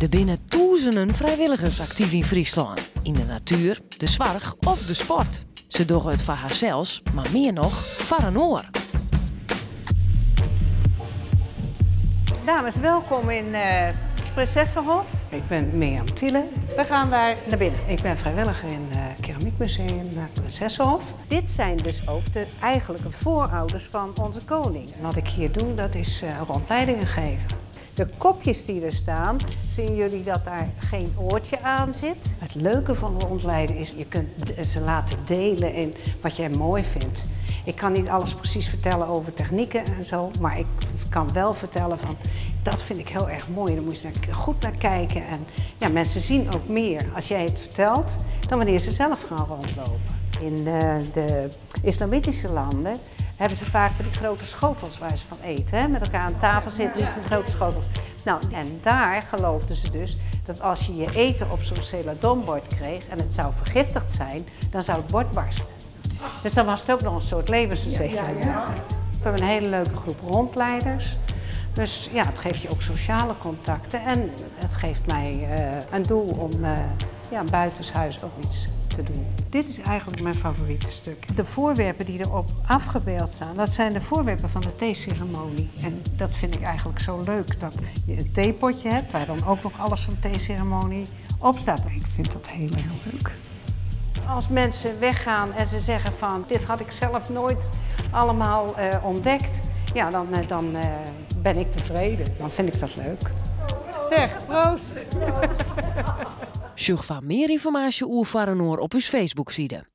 Der binne tûzenen frijwilligers aktyf yn Fryslân, yn de natuer, de soarch of de sport. Se dogge it foar harsels, mar mear noch foar in oar. Dames, welkom in uh, Princessehof. Ik ben Mirjam Thiele. We gaan daar naar binnen. Ik ben vrijwilliger in het eh, Keramiekmuseum Princessehof. Dit zijn dus ook de eigenlijke voorouders van onze koning. Wat ik hier doe, dat is uh, rondleidingen geven. De kopjes die er staan, zien jullie dat daar geen oortje aan zit? Het leuke van rondleiden is, je kunt ze laten delen in wat jij mooi vindt. Ik kan niet alles precies vertellen over technieken en zo, maar ik kan wel vertellen van dat vind ik heel erg mooi. Daar moet je goed naar kijken. En ja, mensen zien ook meer als jij het vertelt dan wanneer ze zelf gaan rondlopen. In eh, de islamitische landen hebben ze vaak van die grote schotels waar ze van eten. Hè? Met elkaar aan tafel zitten met die grote schotels. Nou, en daar geloofden ze dus dat als je je eten op zo'n celadonbord kreeg en het zou vergiftigd zijn, dan zou het bord barsten. Dus dan was het ook nog een soort levensverzekering. Ja, ja, We hebben een hele leuke groep rondleiders. Dus ja, het geeft je ook sociale contacten en het geeft mij uh, een doel om uh, ja, buitenshuis ook iets te doen. Dit is eigenlijk mijn favoriete stuk. De voorwerpen die erop afgebeeld staan, dat zijn de voorwerpen van de theeceremonie. En dat vind ik eigenlijk zo leuk, dat je een theepotje hebt waar dan ook nog alles van de theeceremonie op staat. Ik vind dat heel erg leuk. Als mensen weggaan en ze zeggen van dit had ik zelf nooit allemaal uh, ontdekt, ja, dan, uh, dan uh, ben ik tevreden. Dan vind ik dat leuk. Zeg, proost! Sjoch foar mear ynformaasje oer Foar Inoar op ús Facebookside.